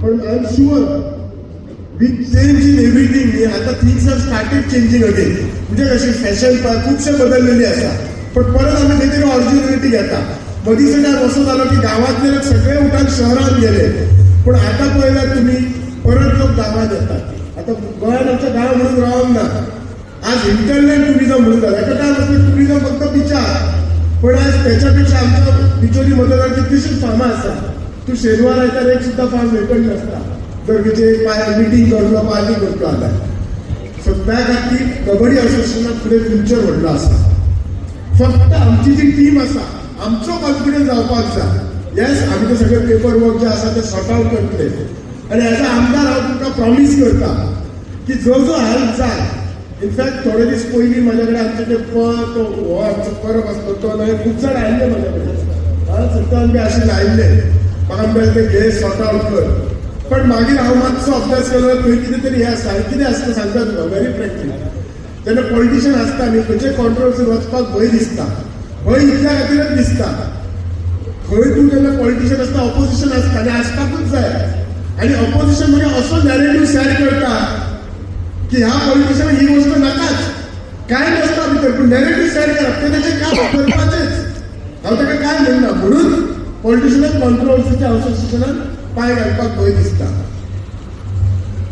पण I am sure with change in everything, आतां things are started changing again. म्हणजे कशी फॅशन खुबशे बदललेली आसा, पण परत आमी खंय तरी ऑरिजिनलिटी घेता. मदींचो टायम असो जालो की गांवांतले लोक सगळे उठान शहरात गेले, पण आतां पळयल्यार तुमी परत लोक गांवांत येतात. आतां गोंयांत आमच्या गांव म्हणून रावंक ना. आज हिंटरलँड टुरिझम म्हणून जाला. एका टायम आसलो टुरिझम फक्त बिचार, पण आज त्याच्या पेक्षा आमच्या बिचोली मतदार कितलीशीच फार्मां आसा. तूं शेनवार आयतार एक सुद्दां फार्म वेकंट नासता, जर तुजे मिटींग करतलो, पार्टी करतलो जाल्यार. सो त्या खातीर कबड्डी असोसिएशनाक फुडें फ्युचर व्हडलो आसा. फक्त आमची जी टीम आसा, आमचो कॉन्फिडन्स जावपाक जाय. येस, आमी ते सगळे पेपर वर्क जे आसा ते सॉर्ट आउट करतले आनी एज अ आमदार हांव तुमकां प्रॉमीस करता की जो जो हेल्प जाय. इनफॅक्ट थोडे दीस पयलीं म्हाज्या कडेन आमचे ते तो हो आमचो परब आसलो, तो न्हय, खूब जाण आयिल्ले म्हाज्या कडेन. हा, सुलतान बी आशिल्ले, आयिल्ले म्हाका. म्हणटाले ते घे, सॉर्ट आउट कर. पण मागीर हांव मातसो अभ्यास केलो, थंय कितें तरी हें आसता. आनी कितें आसता सांगता तुका व्हेरी फ्रँकली, जेन्ना पॉलिटिशियन आसता न्ही, खंयचे कॉन्ट्रोवर्सी वचपाक भंय दिसता. भंय इतल्या खातीरच दिसता, खंय तूं जेन्ना पॉलिटिशियन आसता, ऑपोजिशन आसता आनी आसपाकूच जाय. आनी ऑपोजिशन म्हणजे असो नॅरेटिव्ह सेट करता की ह्या पॉलिटिशियनाक ही गोष्ट नाकाच. काय नसता भितर, पूण नॅरेटिव्ह सेट करप, ते तेचें काम करपाचेच. हांव ताका काय म्हणना. म्हणून पॉलिटिशियनाक कॉन्ट्रोवर्सीच्या असोसिएशनान पांय घालपाक भंय दिसता.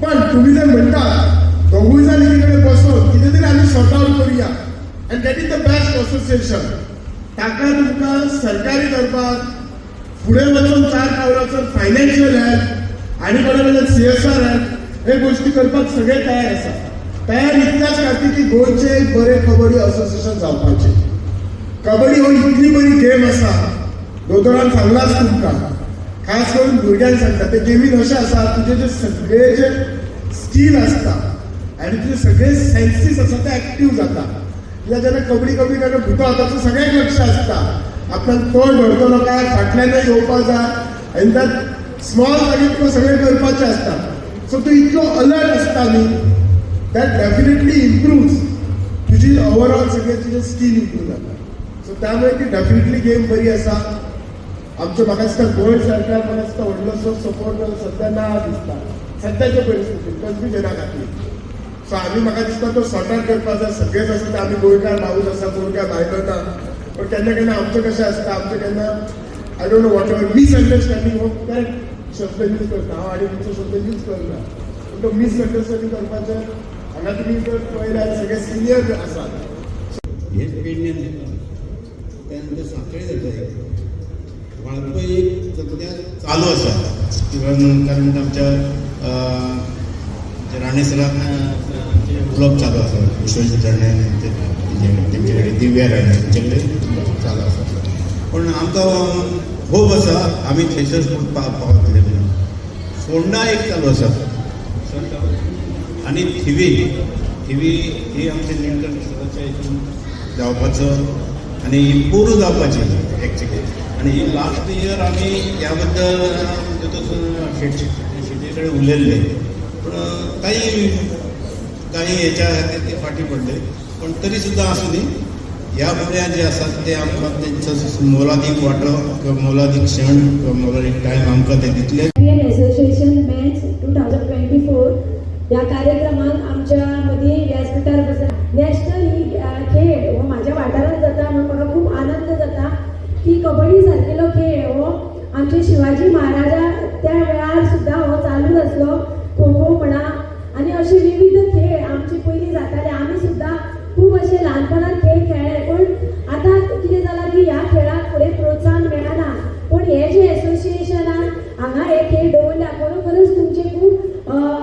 पण तुम्ही जर म्हणटा, दोगूय जाण एकी कडेन बसून कितें तरी आमी सॉर्ट आउट करुया and that is the best association, ताका तुमकां सरकारी दरबार फुडें वचून चार पावलां वचून फायनान्शियल हेल्प आनी कोणा कडल्यान सीएसआर हेल्प, हे गोष्टी करपाक सगळे तयार आसा. तयार इतल्याच खातीर की गोंयचे एक बरें कबड्डी असोसिएशन जावपाचें. कबड्डी हो इतली बरी गेम आसा, दोतोरान सांगलाच तुमकां. खास करून भुरग्यांक सांगता, ते गेमीन अशें आसा, तुजे जे सगळे जे स्कील आसता आनी तुजे सगळे सेन्सीस आसा ते एक्टीव जाता. कित्याक जेन्ना कबड्डी कबड्डी करता, भुतो हाताचो सगळ्यांक लक्ष आसता, आपल्याक तोंड धरतलो काय, फाटल्यानय येवपाक जाय आनी त्यात स्मॉल जागेर तुका सगळें करपाचें आसता. सो तूं इतलो अलर्ट आसता न्ही, that definitely improves तुजी ओवरऑल सगळें तुजें स्कील इम्प्रूव जाता. सो त्यामुळे ती डेफिनेटली गेम बरी आसा. आमच्या म्हाका दिसता गोंय सरकार, म्हाका दिसता व्हडलोसो सपोर्ट सध्या ना दिसता सध्याच्या परिस्थितीत कन्फ्युजना खातीर. सो आमी म्हाका दिसता तो सॉर्ट आउट करपाक जाय. सगळेच आसा ते आमी गोंयकार भाऊच आसा, कोण काय भायलो ना. पण केन्ना केन्ना आमचें कशें आसता, आमचें केन्ना, I don't know what ever misunderstanding, हो करेक्ट शब्द यूज करता हांव आनी खंयचो शब्द यूज करना, पूण तो मिसअंडरस्टँडींग करपाचें. हांगा तुमी जर पळयल्यार सगळे सिनियर आसात. हे पेडण्यान जाता, त्यानंतर सांखळी जाता, एक वाळपय एक सद्या चालू आसा. इवन कारण आमच्या जे राणे सराक उलोवप चालू आसा, विश्वजीत राणे तेंचे कडेन, दिव्या राणे तेंचे कडेन चालू आसा. पूण आमकां होप आसा आमी थंयसर पावतले म्हणून. फोंडा एक चालू आसा आनी थिवी, थिवी ही आमच्या लिंकन सराच्या हितून जावपाचो आनी ही पोरूं जावपाची एक्चुली. आनी ही लास्ट इयर आमी ह्या बद्दल शेट शेटी कडेन उलयल्ले, पूण काही काही हेच्या खातीर ते फाटीं पडले. पण तरी सुद्दां आसूं दी, ह्या फुडें जे आसा ते आमकां तेंचो मोलादीक वांटो किंवा मोलादीक क्षण किंवा मोलादीक टायम आमकां ते दितले. Champion association men's 2024 ह्या कार्यक्रमात आमच्या मदीं व्यासपीठार बसला. नॅशनल ही खेळ हो म्हाज्या वाठारांत जाता म्हणून म्हाका खूब आनंद जाता की कबड्डी सारकेलो खेळ हो आमचे शिवाजी महाराजा त्या वेळार सुद्दां हो चालूच आसलो. खो खो म्हणा आनी असे विविध खेळ आमचे पयलीं जाताले. आमी सुद्दां खूब असे ल्हानपणात खेळ खेळ्ळे, पूण आतां कितें जालां की ह्या खेळाक फुडें प्रोत्साहन मेळना. पूण हे जे एसोसिएशनान हांगा हे खेळ दवरल्या, खरोखरच तुमचे खूब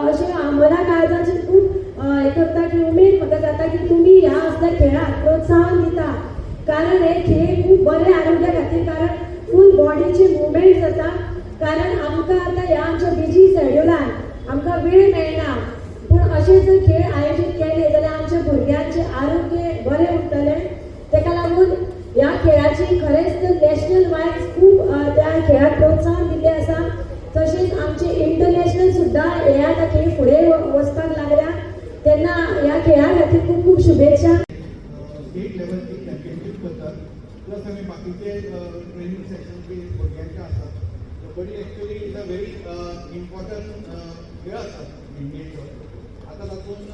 अशें मना काळजाचे खूब हें करता की उमेद म्हाका जाता की तुमी ह्या असल्या खेळाक प्रोत्साहन दिता, कारण हे खेळ खूब बरे आरोग्या खातीर, कारण फूल बॉडीची मुवमेंट जाता. कारण आमकां आतां ह्या आमच्या बिजी शेड्युलान आमकां वेळ मेळना, पूण अशे जर खेळ आयोजीत केले जाल्यार आमच्या भुरग्यांचें आरोग्य बरें उरतलें. तेका लागून ह्या खेळाची खरेंच तर नॅशनल वायज खूब त्या खेळाक प्रोत्साहन दिल्लें आसा. तशेंच आमचे इंटरनॅशनल सुद्दां हे आतां खेळ फुडें वचपाक लागल्या. तेन्ना ह्या खेळा खातीर खूब खूब शुभेच्छा. स्टेट लेवलची चॅम्पियनशीप करतात, प्लस आमी बाकीचे ट्रेनिंग सेशन बी भुरग्यांचे आसात. Kabaddi actually is a very important खेळ आसा इंडियेचो. आतां तातूंत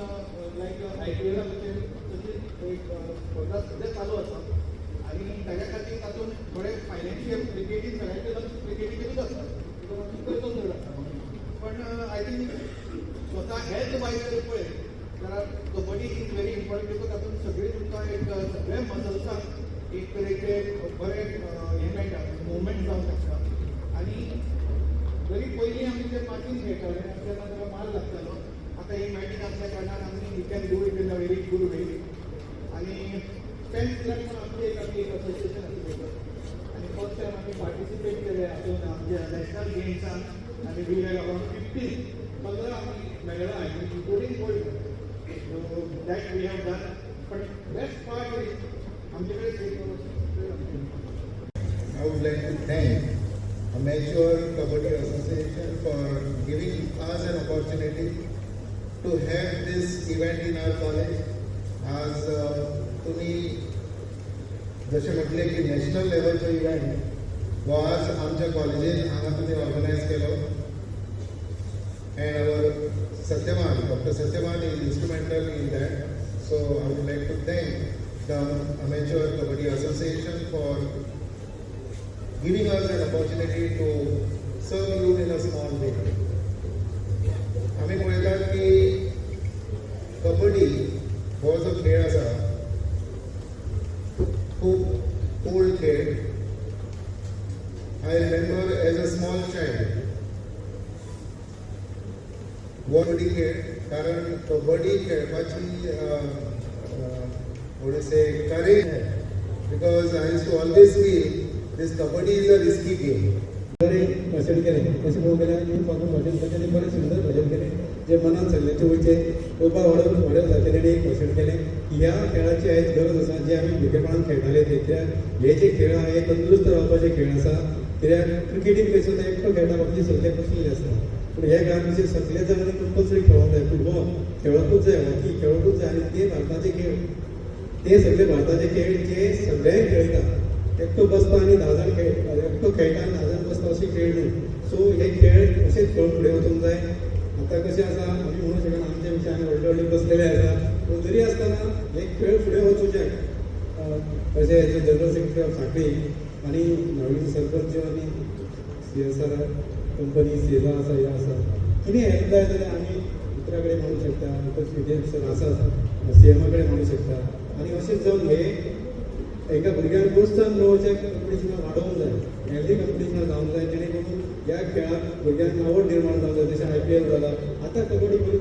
लायक आयपीएला भशेन तशी एक स्पर्धा सद्या चालू आसा आनी ताज्या खातीर तातूंत थोडे फायनान्शियल क्रिकेटीन सगळ्यांचे लक्ष क्रिकेटीचेरूच आसता because तातूंत पयसो चड आसता. पण I think स्वता हेल्थ वायज जर पळयत जाल्यार kabaddi is very important because तातूंत सगळी तुमकां एक सगळे मसल्सांक एक तरेचे बरें हें मेळटा, मुवमेंट जावंक शकता. आनी जरी पयलीं आमी जे मातयेन खेळटाले तेन्ना ताका मार लागतालो, आतां ही मॅटींग आसल्या कारणान आमी we can do it in a very good way. आनी टेन्थ क्लास पण आमची एक आमी एक असोसिएशन आसलें आनी फर्स्ट टायम आमी पार्टिसिपेट केले हातून आमच्या नॅशनल गेम्सान आनी we had around 15 आमी मेडलां हाडलीं, including gold. So that we have done. पण बेस्ट पार्ट is आमचे कडेन I would like to thank Amateur Kabaddi Association for giving us an opportunity to have this event in our college. आज तुम्ही जशें म्हटलें की नॅशनल लेवलचो इव्हेंट हो आज आमच्या कॉलेजीन हांगा तुमी ऑर्गनायज केलो and our Satyavan, Doctor Satyavan is instrumental in that. So I would like to thank the Amateur Kabaddi Association for giving us an opportunity to serve you in a small way. आमी पळयतात की कबड्डी हो जो खेळ आसा, खूब old खेळ. I remember as a small child kabaddi खेळ, कारण कबड्डी खेळपाची say courage, because I used to always feel this kabaddi is a risky game. बरें भाशण केलें. तशें पळोवंक गेल्यार युवक भाशण तांच्यानी बरें सुंदर भाशण केलें. जे मनान सगळ्यांचे वयचें उबा वाडोवन वाडोवन जाता, तेणी एक भाशण केलें की ह्या खेळाची आयज गरज आसा, जे आमी भुरगेपणान खेळटाले ते. कित्याक हे जे खेळ आहा हे तंदुरुस्त रावपाचे खेळ आसा. कित्याक क्रिकेटीन कशें जाता, एकटो खेळटा, बाकीचे सगळे बसलेले आसता. पूण ह्या खेळान कशें सगळे जाणांनी कंपल्सरी खेळोंक जाय, फुटबॉल खेळपूच जाय, हॉकी खेळपूच जाय. आनी ते भारताचे खेळ, ते सगळे भारताचे खेळ जे सगळ्यांक खेळटा. एकटो बसता आनी 10 जाण खेळ, एकटो खेळटा आनी 10 जाण बसता अशे खेळ न्हू. सो हे खेळ अशेच खेळ फुडें वचूंक जाय. आतां कशें आसा, आमी म्हणूंक शकना, आमचे पेक्षा आमी व्हडले व्हडले बसलेले आसा. पूण तरी आसतना हे खेळ फुडें वचूचे. तशें जे जनरल सेक्रेटरी ऑफ सांखळी आनी नवीन सरपंच आनी सीएसआर कंपनी सेजा आसा, हे आसा, कितें हेल्प जाय जाल्यार आमी मित्रा कडेन म्हणूंक शकता, विजय सर आसा, सीएमा कडेन म्हणूंक शकता. आनी अशेंच जावन हे एका भुरग्यांक प्रोत्साहन मेळोवचें कंपिटिशनां वाडोवंक जाय, हेल्दी कंपिटिशनां जावंक जाय, जेणे करून ह्या खेळाक भुरग्यांक आवड निर्माण जावंक जाय. जशें आयपीएल जाला आतां कबड्डी.